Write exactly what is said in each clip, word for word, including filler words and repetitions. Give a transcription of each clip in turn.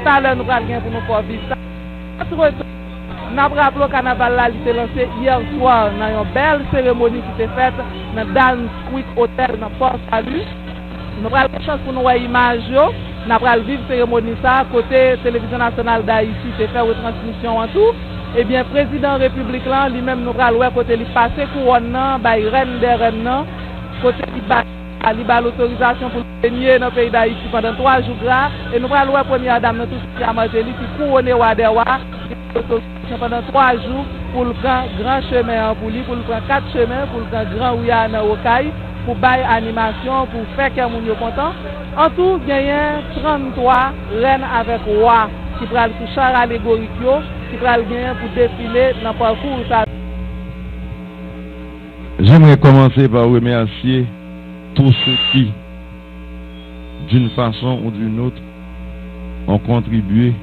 Talè nou pral gen pou nou fè w viv sa. Antretan, n ap raple w, kanaval la, li te lanse yè swa nan yon bèl seremoni ki te fèt nan Downs Creek Hotel nan Port Salut. Nou pral gen chans pou nou wè imaj yo. N ap pral viv seremoni sa a, kote Televizyon Nasyonal d Ayiti te fè retransmisyon an tou. Ebyen, prezidan repiblik lan, li menm, nou pral wè kote li pase kouwòn nan, bay rèn dè rèn nan, kote li bay, li ba l otorizasyon pou l renye nan peyi d Ayiti pandan twa jou gra. E nou pral wè premyè dam nan tou, Cynthia Martelly, ki kouwone wa dè wa, li ba l otorizasyon pandan twa jou pou l pran gran chemen an pou li, pou l pran kat chemen, pou l pran gran ri a nan Okay, pou bay animasyon, pou fè kè moun yo kontan. An tou, genyen tranntwa rèn avèk wa ki pral sou char alegorik yo, ki pral genyen pou defile nan pakou sa. J'aimerais commencer par remercier tous ceux qui, d'une façon ou d'une autre, ont contribué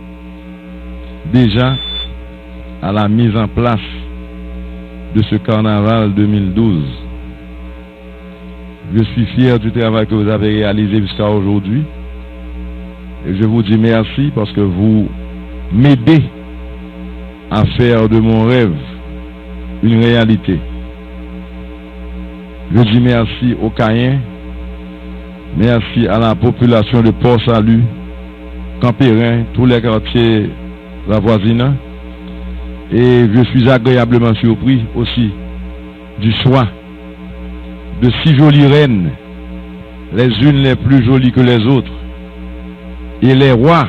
déjà à la mise en place de ce carnaval deux mille douze. Je suis fier du travail que vous avez réalisé jusqu'à aujourd'hui. Et je vous dis merci parce que vous m'aidez à faire de mon rêve une réalité. Je dis merci aux Cayens, merci à la population de Port-Salut, Camp-Perrin, tous les quartiers avoisinants. Et je suis agréablement surpris aussi du choix de six jolies reines, les unes les plus jolies que les autres, et les rois,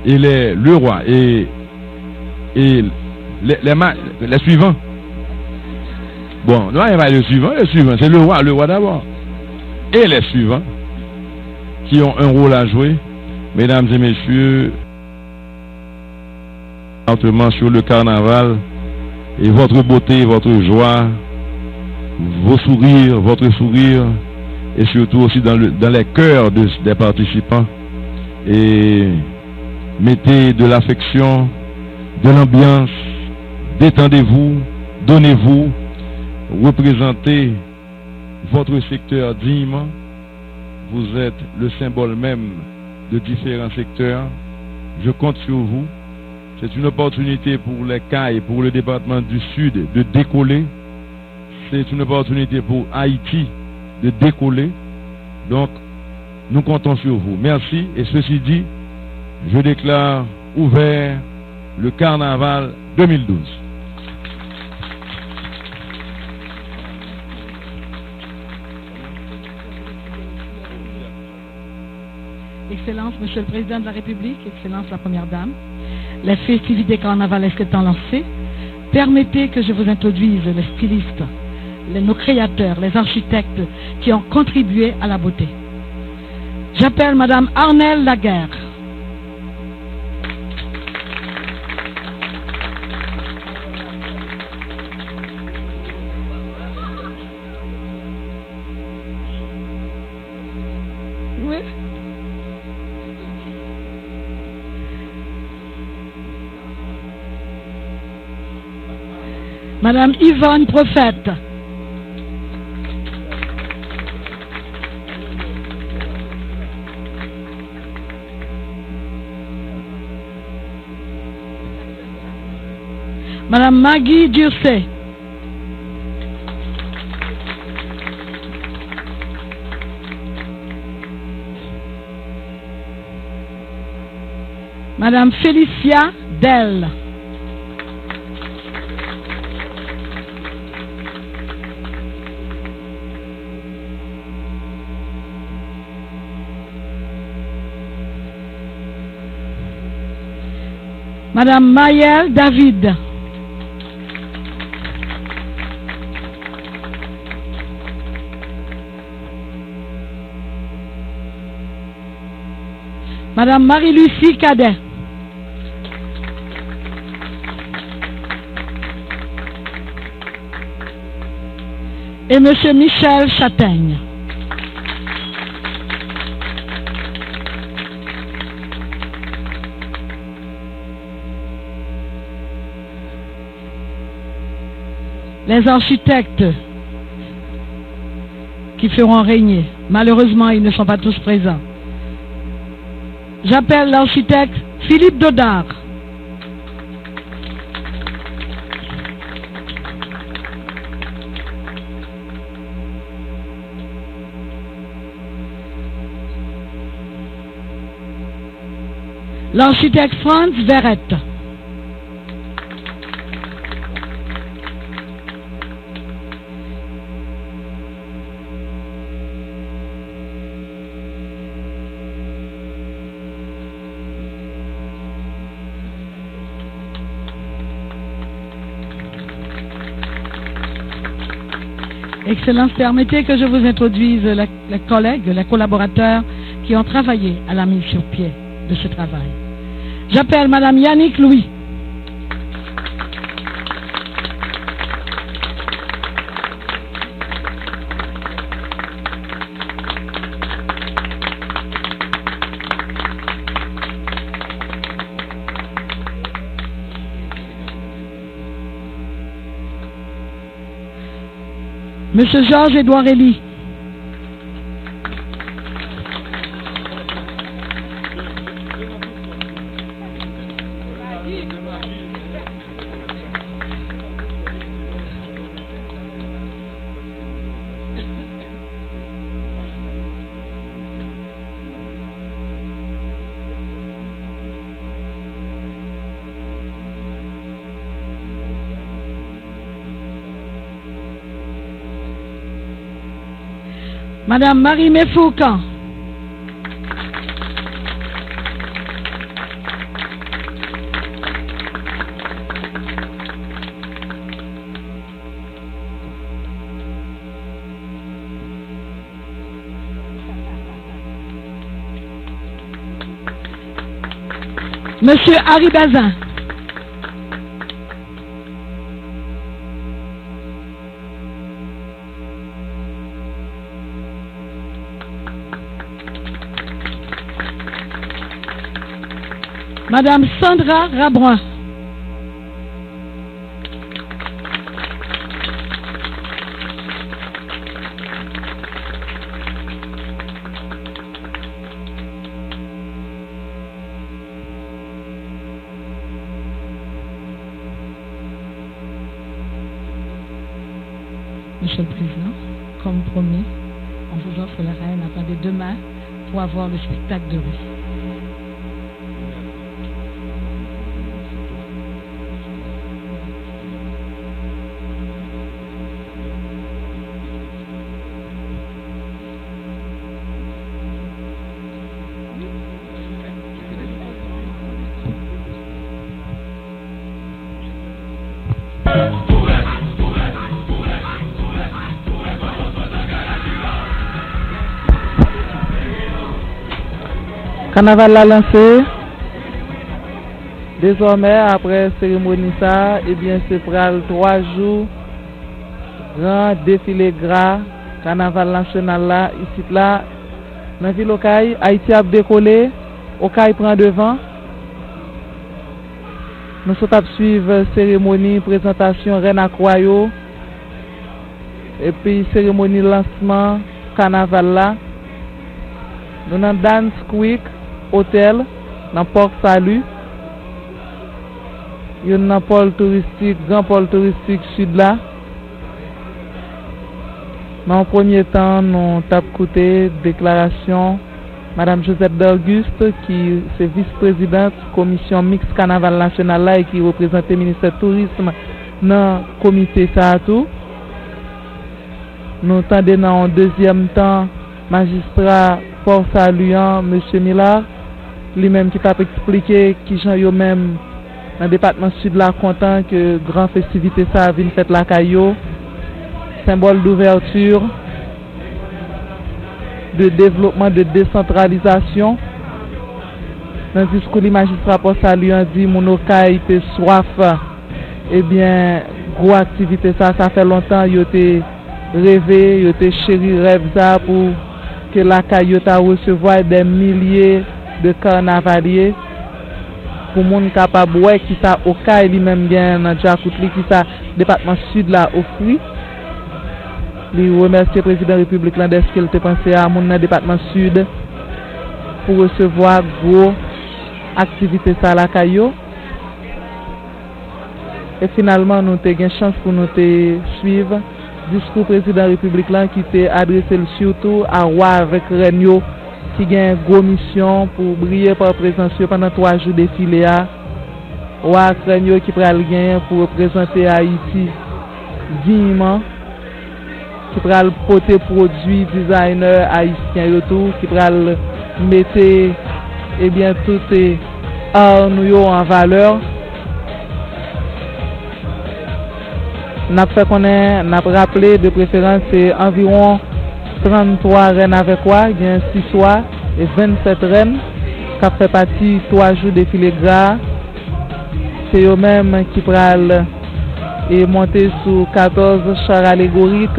et les, le roi, et, et les, les ma-, les suivants. Bon, nou pa gen le suivant, le suivant, c'est le roi, le roi d'abord. Et les suivants qui ont un rôle à jouer, mesdames et messieurs, sur le carnaval et votre beauté, votre joie, vos sourires, votre sourire, et surtout aussi dans le, dans les cœurs de, des participants. Et mettez de l'affection, de l'ambiance, détendez-vous, donnez-vous, représentez votre secteur dignement. Vous êtes le symbole même de différents secteurs. Je compte sur vous. C'est une opportunité pour les Cayes, pour le département du Sud de décoller. C'est une opportunité pour Haïti de décoller. Donc, nous comptons sur vous. Merci. Et ceci dit, je déclare ouvert le carnaval deux mille douze. Excellence, Monsieur le Président de la République, Excellence la Première Dame, les festivités carnavalesques étant lancées, permettez que je vous introduise les stylistes, les, nos créateurs, les architectes qui ont contribué à la beauté. J'appelle Madame Arnelle Laguerre. Madame Yvonne Prophète. Madame Maggie Durcé. Madame Félicia Dell. Madame Mayel David. Madame Marie-Lucie Cadet. Et Monsieur Michel Châtaigne. Les architectes qui feront régner. Malheureusement, ils ne sont pas tous présents. J'appelle l'architecte Philippe Dodard. L'architecte Franz Verret. Excellence, permettez que je vous introduise les, les collègues, les collaborateurs qui ont travaillé à la mise sur pied de ce travail. J'appelle Madame Yannick Louis. Monsieur Georges Edouard Elie. Madame Marie Mefoucan. Monsieur Harry Bazin. Madame Sandra Rabrun. Monsieur le Président, comme promis, on vous offre la reine. Attendez demain pour avoir le spectacle de rue. Kanaval la lanse. Dezòmè, aprè seremoni sa a, ebyen, se pral twa jou gran defile gra kanaval nasyonal la isit la nan vil Okay. Ayiti ap dekole, Okay pran devan. Nou sot ap swiv seremoni prezantasyon rèn ak wa yo, epi seremoni lansman kanaval la. Nou nan Dance Creek Hotel, nan Port Salut, youn nan pòl touristik, gran pòl touristik sid la. Nan yon premye tan, nou t ap koute deklarasyon Madam Josette Darguste, ki se vis prezidant Komisyon Miks Kanaval Nasyonal la e ki reprezante Ministè Tourism nan komite sa a tou. Nou tande nan yon dezyèm tan majistra Port Salut an, Mesye Millard, li menm ki t ap eksplike kijan yo menm nan depatman Sid la kontan ke gran festivite sa a vin fèt lakay yo. Senbòl d'ouverture, de développement, de décentralisation. Nan diskou li, majistra Port Salut an di moun Okay te swaf, ebyen, gwo aktivite sa, sa fè lontan yo te reve, yo te cheri rèv sa pou ke lakay yo ta resevwa dè milye de kanavalye, pou moun kapab wè kisa Okay li menm gen nan djakout li, kisa depatman Sid la ofri. Li remèsye prezidan repiblik la dèske l te panse a moun nan depatman Sid pou resevwa gwo aktivite sa lakay yo. E finalman, nou te gen chans pou nou te swiv diskou prezidan repiblik la ki te adrese l sitou a wa avèk rèn yo ki gen gwo misyon pou briye pa prezans yo pandan twa jou defile a. Wa ak rèn yo ki pral genyen pou reprezante Ayiti dinyman, ki pral pote pwodui dizayner ayisyen yo tou, ki pral mete, ebyen, tout, eh, ar nou yo an valè. N ap fè konnen, n ap raple, de preferans, se anviwon tranntwa rèn avèk wa, gen sis wa e vennsèt rèn k ap fè pati twa jou defile gra a. Se yo menm ki pral, e, monte sou katòz char alegorik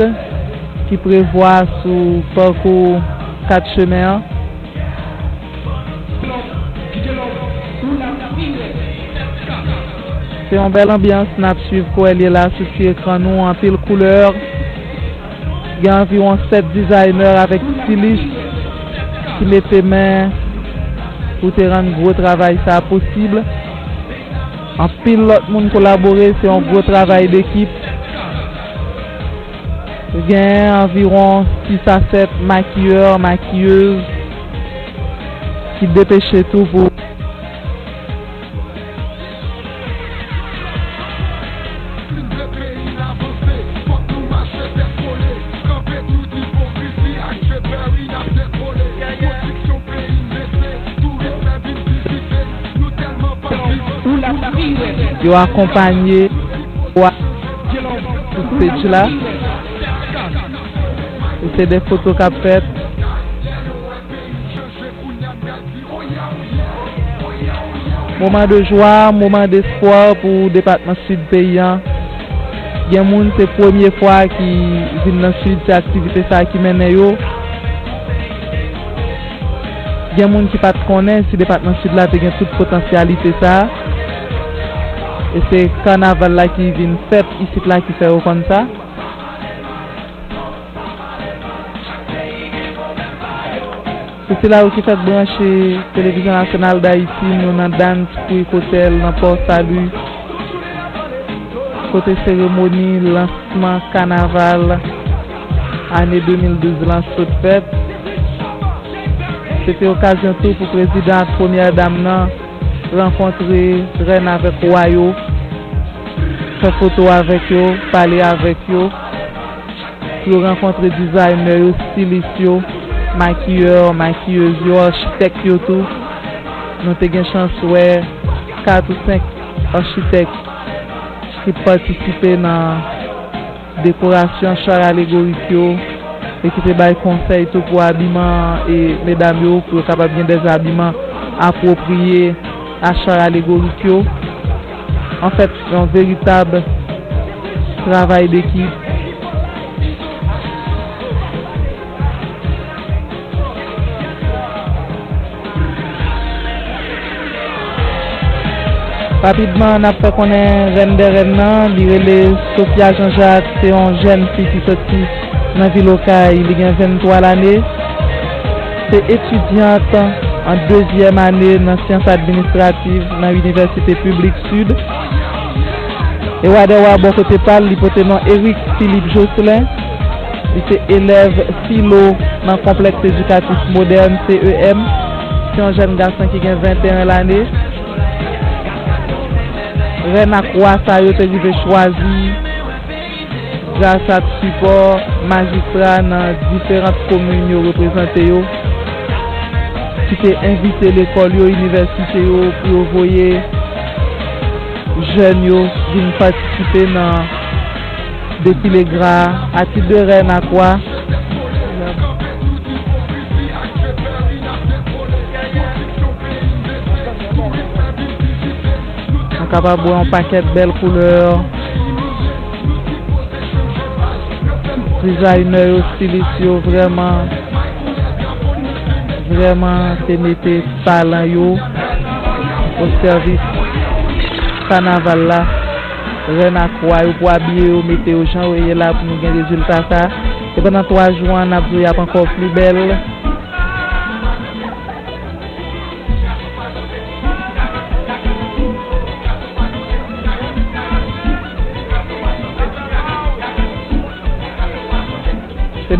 ki prevwa sou pakou kat chemen an. Se yon bèl anbyans n ap swiv kouwè l ye la sou ti ekran nou, anpil koulè. Gen anviwon sèt dizayner avèk stilis ki mete men pou te rann gwo travay sa a posib. Anpil lòt moun kolabore, se yon gwo travay dekip. Gen anviwon sis a sèt makiyè, makiyez ki depeche tou pou Yo akonpanye wa sou stage la. E se de foto k ap fèt. Moman de jwa, moman despwa pou depatman Sid peyi a. Gen moun se premye fwa ki vin nan Sid, se aktivite sa a ki mennen yo. Gen moun ki pa t konnen si depatman Sid la te gen tout potansyalite sa a. E se kanaval la ki vin fèt isit la ki fè yo konn sa. Pou sila yo ki fèk branche Televizyon Nasyonal Dayiti, nou nan Dance Creek Hotel nan Port Salut, kote seremoni lansman kanaval ane de mil douz lan sot fèt. Se te okazyon tou pou prezidan ak premyè dam nan rankontre rèn avèk wa yo, fè foto avèk yo, pale avèk yo. Pou yo rankontre dizayner yo, stilis yo, makiyè, makiyez yo, achitèk yo tou. Nou te gen chans wè kat ou senk achitèk ki patisipe nan dekorasyon char alegorik yo e ki te bay konsèy tou pou abiman e medam yo, pou yo kapab gen dèzabiman apwopriye a char alegorik yo. Anfèt, yon veritab travay dekip. Rapidman, n ap fè konnen rèn dè rèn nan, li rele Sophia Jean Jacques, se yon jèn fi ki soti nan vil Okay, li gen venntwa lane. Se etidyant an dezyèm ane nan syans administrativ nan Inivèsite Piblik Sid. E wa dè wa bò kote pa l, li pote non Eric Philippe Jocelyn. Li se elèv filo nan Konplèks Edikatif Modèn, C E M. Se yon jèn gason ki gen venteyen lane. Rèn ak wa sa yo te rive chwazi gras ak sipò majistra nan diferan komin yo reprezante yo, ki te envite lekòl yo, inivèsite yo, pou yo voye jèn yo vin patisipe nan defile gra a, a tit de rèn ak wa. Nou kapab wè yon pakèt bèl koulè. Dizayner yo, stilis yo, vrèman, vrèman te mete talan yo o sèvis kanaval la. Rèn ak wa yo pou abiye yo, mete yo jan yo ye la pou nou gen rezilta sa. E pandan twa jou an, n ap di w y ap ankò pli bèl.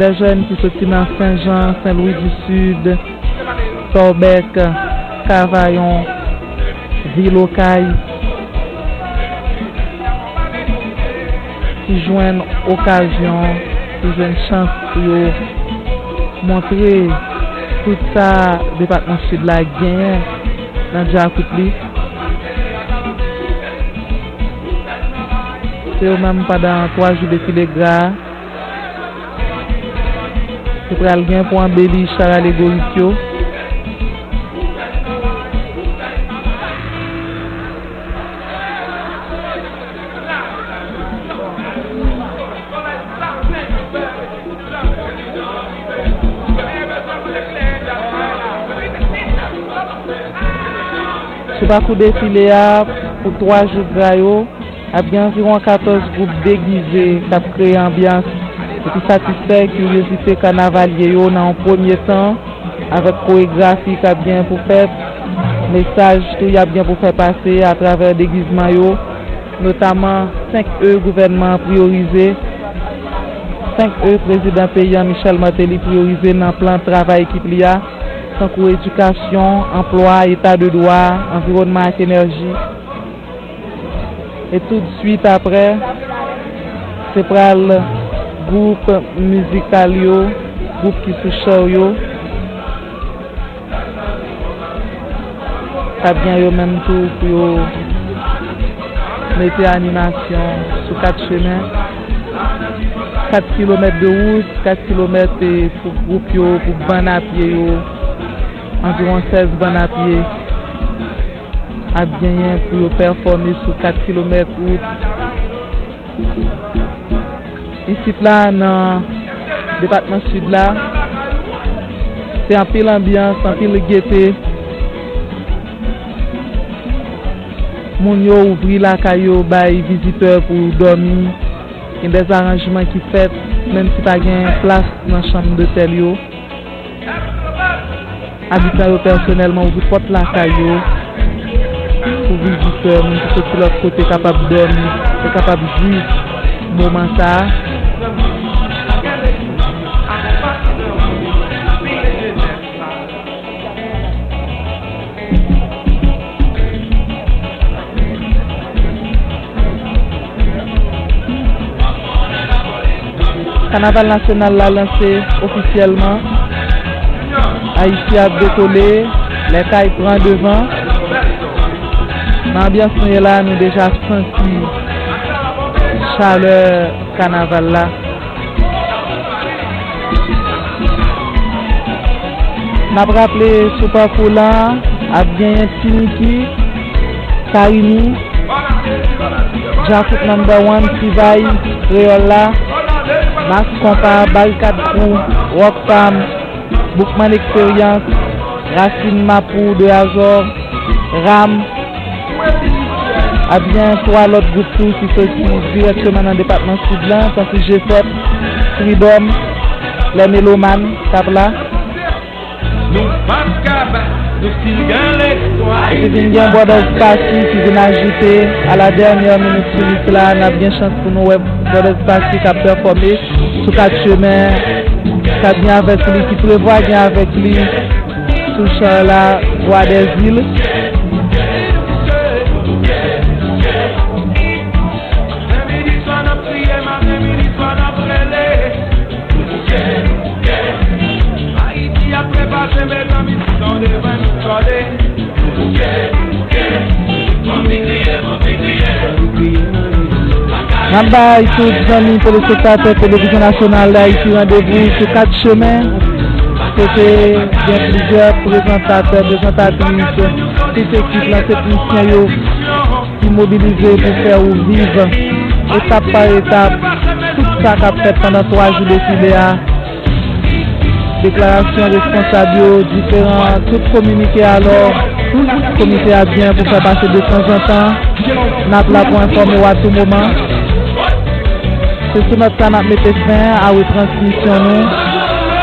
Dè jèn ki soti nan Senjan, Sen Lwi di Sid, Tòbèk, Kavayon, Vil Okay, ki jwenn okazyon, ki jwenn chans pou yo montre tout sa depatman Sid la genyen nan djakout li. Se yo menm pandan twa jou defile gra a. Yo pral gen pou anbeli char alegorik yo. Sou pakou defile a, pou twa jou gra yo, ap gen anviwon katòz gwoup degize k ap kreye anbyans epi satisfè kiryozite kanavalye yo nan yon premye tan, avèk koregrafi k ap gen pou fèt, mesaj tou y ap gen pou fè pase atravè degizman yo, notaman senk E gouvènman an priyorize, senk E prezidan peyi a Michel Martelly priyorize nan plan travay ekip li a, tankou edikasyon, anplwa, eta de dwa, anviwònman ak enèji. E toutswit apre, se pral gwoup mizikal yo, gwoup ki sou show yo. K ap gen yo menm tou pou yo mete animasyon sou kat chemen. Kat kilomèt de wout, kat kilomèt, e, pou gwoup yo, pou bann a pye yo, anviwon sèz bann a pye ap genyen pou yo pèfòme sou kat kilomèt wout. Isit la, nan depatman Sid la, se anpil anbyans, anpil gete. Moun yo ouvri lakay yo, bay vizitè pou dòmi. Gen dè zaranjman ki fèt, menm si pa gen plas nan chanm dotèl yo. Abitan yo pèsonèlman ouvri pòt lakay yo pou vizitè, moun ki soti lòt kote kapab dòmi e kapab jwi moman sa a. Kanaval nasyonal la lanse ofisyèlman. Ayiti ap dekole, lè kay pran devan. Nan anbyans nou ye la, nou deja santi chalè kanaval la. N ap raple, sou pakou la, ap genyen Ti Niki, Karimi, Djakout Number One, Ti Vay, Kreyòl la, Mass Konpa, Barikad Crew, Rock Fam, Boukman Experience, Rasin Mapou, De Azò, Ram, ap gen twa lòt gwoup tou ki soti dirèkteman nan depatman Sid la, tankou G sèt, Freedom, Les Melomanes, k ap la. Nou p ap kaba, nou still gen lespwa. Epi vin gen Brothers Party ki vin ajoute à la dernière minute sou lis la. N ap gen chans pou nou wè Brothers Party k ap pèfòme sou kat chemen, k ap gen avèk li, ki prevwa gen avèk li sou chan la, Vwa dèzil. N ap bay tout zanmi telespektatè Televizyon Nasyonal d Ayiti randevou sou kat chemen, kote gen plizyè prezantatè, prezantatris, tout ekip lan, teknisyen yo ki mobilize pou fè ou viv etap pa etap tout sa k ap fèt pandan twa jou defile a. Deklarasyon responsab yo diferan, tout kominike alò, komite a byen pou fè pase detanzantan. N ap la pou enfòme w a tou moman. Se sou nòt sa n ap mete fen a retransmisyon nou.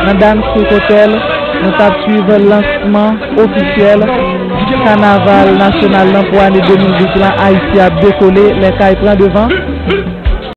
Nan Dance Creek Hotel, nou t ap swiv lansman ofisyèl kanaval nasyonal lan pou ane de mil douz lan. Ayiti ap dekole, lè kay pran devan.